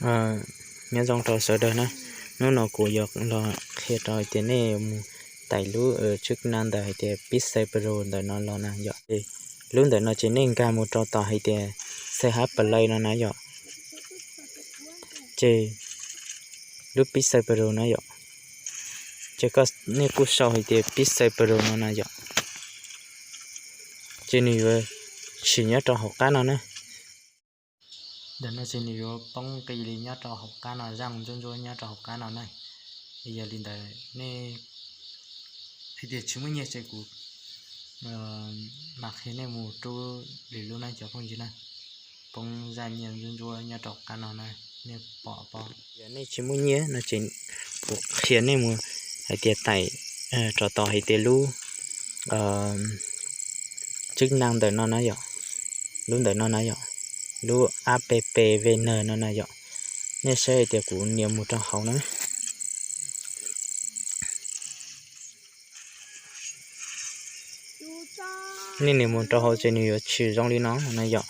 Nyob zoo rau sawv daws na, hnub no kuv yuav los qhia rau hais tias nej mus tais lub chức năng ntawm hais tias Pixel Pro ntawm no los na yom. Lub ntawm no ces nej nkag mus rau tom hais tias C H Play no na yom. Ces lub Pixel Pro no yom, ces nej kuj sau hais tias Pixel Pro no na yom. Ces nws yuav tshwm nyob rau hauv qab no na. Ntawm no ces nws yuav poob nqis li nyob rau hauv qab no, zaj ntsuab ntsuab nyob rau hauv qab no na. Yog li ntawd nej hais tias tsis muaj nyiaj ces kuv mam qhia nej mus rub lwm lub na cov phooj ywg na. Poob zaj nyiaj ntsuab ntsuab nyob rau qab no na, nej pom pob. Yog nej tsis muaj nyiaj no ces kuv qhia nej mus hais tias tais rov tau hais tias lub chức năng ntawm no na yom, lub ntawm no na yom, lub app V N no na yom. Nej saib hais tias kuv nias mus rau hauv na. Nej nias mus rau hauv ces nws yuav tshwm zoo li no na yom.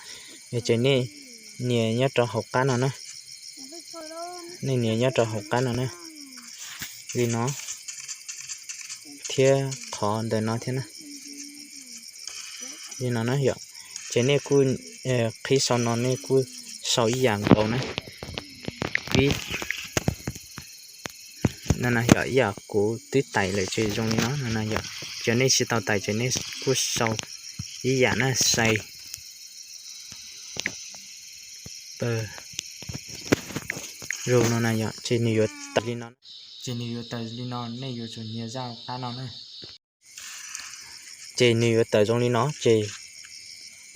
Ces nej nias nyob rau hauv qab no na. Nej nias nyob rau hauv qab no na, li no, thiab qhov ntawm no thiab na, li no na yom. Ces nej kuj qhib sau no nej kuj sau ib yam nkaus na. Pib no na yom, ib yam kuv twb tais lawm ces zoo li no no na yom. Ces nej tsis tau tais ces nej kuj sau ib yam na, sai Pro no na yom. Ces nws yuav tawm li no, ces nws yuav tawm li no, nej yuav tsum nias zaj qab no na. Ces nws yuav tawm zoo li no ces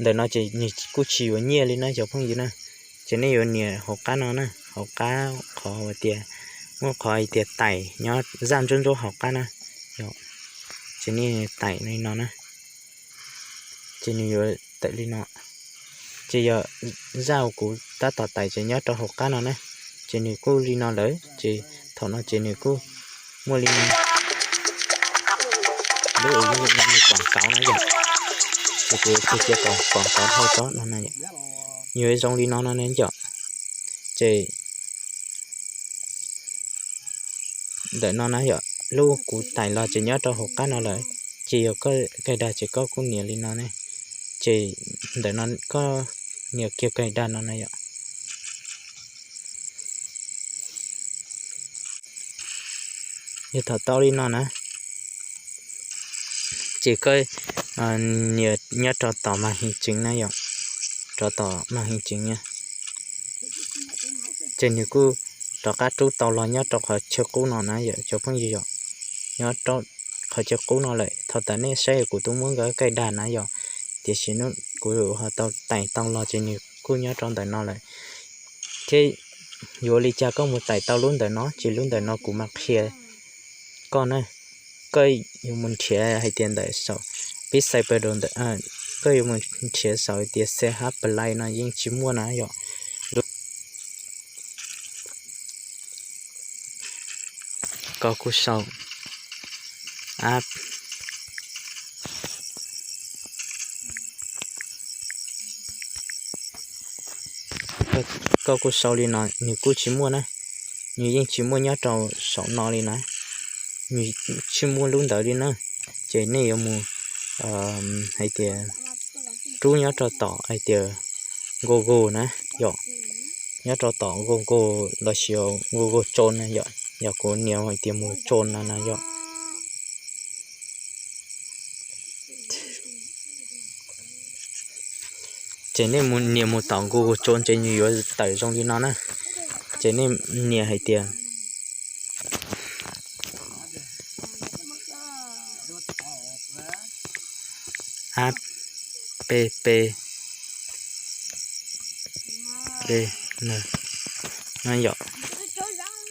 ntawm no ces nws kuj tsis yuav nyiaj li na cov phooj ywg na. Ces nej yuav nias hauv qab no na, hauv qab qhov hais tias, muaj qhov hais tias tais nyob zaj ntsuab ntsuab hauv qab na. Ces nej tais li no na, ces nws yuav tawm li no. Ces yog zaj uas kuv tab tom tais ces nyob rau hauv qab no na. Ces nws kuj li no lawm ces thaum no ces nws kuj muaj li no, lub uas yog quảng cáo na yom. Ces kuv tig cia quảng cáo dhau tso no na yom. Yuav zoo li no no ne yom. Ces ntawm no na yom, lub kuv tais los ces nyob rau hauv qab no lawm. Ces yog koj kaij dag ces koj kuj nias li no ne. Ces ntawm no koj nias kiag kaij dag no na yom. Yog thaum tau li no na, ces koj nias nyob rau tom màn hình chính na yom, rau tom màn hình chính na. Ces nws kuj rov qab rub tau los nyob rau qhov chaw qub no na yom cov phooj ywg yom. Nyob rau qhov chaw qub no lawm, thaum tas nej saib kuv twb muab nkawd kaij dag na yom, tiam sis kuv ho tau tais tau los ces nws kuj nyob rau ntawm no lawm. Thiab yuav li cas koj mus tais tau lub ntawm no, ces lub ntawm no kuv mam qhia koj na. Koj yuav mus nrhiav hais tias ntawm saum pib xais pawg daus ntawm, koj yuav mus nrhiav saum hais tias C H Play no yeej tsis muaj na yom. Koj kuj sau app, koj kuj sau li no, nws kuj tsis muaj na, nws yeej tsis muaj nyob rau saum no li na, nws tsis muaj lub ntawd li na. Ces nej yuav mus hais tias rub nyob rau tom hais tias Google na yom, nyob rau tom Google los sis Google Chrome na yom, yog kuv nias hais tias mus Chrome no na yom. Ces nej nias mus tom Google Chrome ces nws yuav tawm zoo li no na. Ces nej nias hais tias app, p p p n no yom.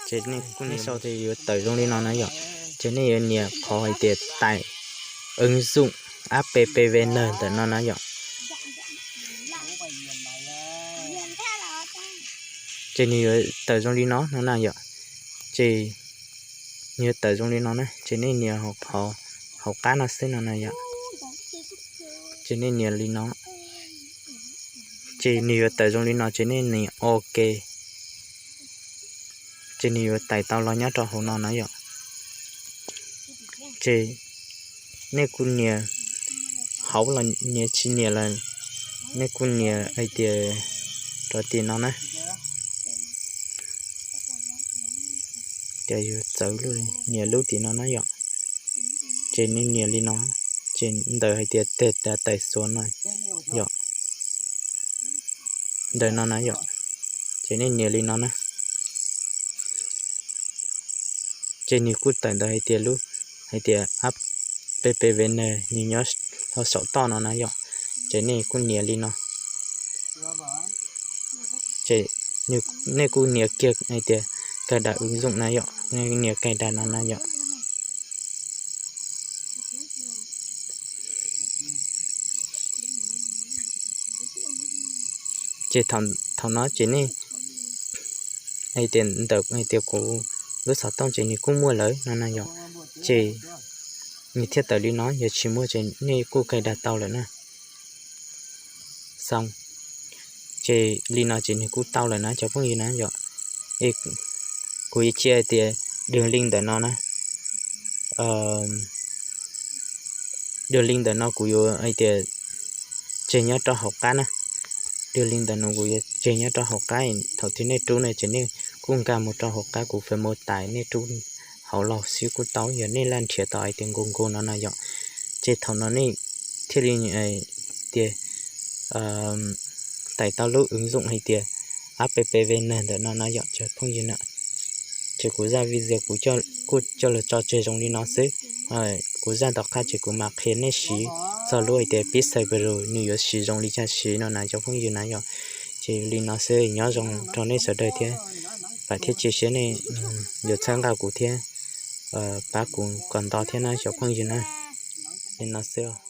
Ces nej kuj nias sau ces yuav tawm zoo li no na yom. Ces nej yuav nias qhov hais tias tải ứng dụng app p p v n ntawm no na yom. Ces nws yuav tawm zoo li no no na yom. Ces nws yuav tawm zoo li no na, ces nej nias hauv qab no xwb no na yom. Ces nej nias li no, ces nws yuav tawm zoo li no ces nej nias ok. ces nws yuav tais tau los nyob rau hauv no na yom. Ces nej kuj nias hauv los nias tsis nias los nej kuj nias hais tias rov tim no na, ces yuav txawv nias lub tim no na yom. Ces nej nias li no, ces ntawm hais tias tes tais xuav no yom, ntawm no na yom, ces nej nias li no na. Ces nws kuj tawm ntawd hais tias lub, hais tias app P P V N nws nyob hauv saum toj no na yom. Ces nej kuj nias li no, ces nej kuj nias kiag hais tias cài đặt ứng dụng na yom, nias cài đặt no na yom. Ces thaum no ces nej hais tias ntawm hais tias kuv lub xov tooj ces nws kuj muaj lawm no na yom. Ces nws thiaj tawm li no, yog tsis muaj ces nej kuj cài đặt tau lawm na. Xoo, ces li no ces nws kuj tau lawm na cov phooj ywg na yom. Kuv cia hais tias đường link ntawm no na, đường link ntawm no kuv yuav hais tias tseg nyob rau hauv qab na. Đường link ntawm no kuv yuav tseg nyob rau hauv qab, thaum twg nej rub no ces nej kuj nkag mus rau hauv qab kuv Face tais, nej rub hauv los xwb kuj tau, yog nej laj nrhiav tau hais tias Google no na yom. Ces thaum no nej thiaj li tias tais tau lub ứng dụng hais tias app P P V N ntawm no na yom cov phooj ywg na. Ces kuv zaj video kuv kuj coj los tso tseg zoo li no xwb. Kuv zaj tom qab ces kuv mam qhia nej siv txog lub hais tias Pi Xais Pro nws yuav siv zoo li cas siv no na cov phooj ywg na yom. Ces li no xwb, nyob zoo rau nej sawv daws thiab, vam thiab cia siab nej yuav txhawb nqa kuv thiab pab kuv kom nto thiab na cov phooj ywg na. Li no xwb.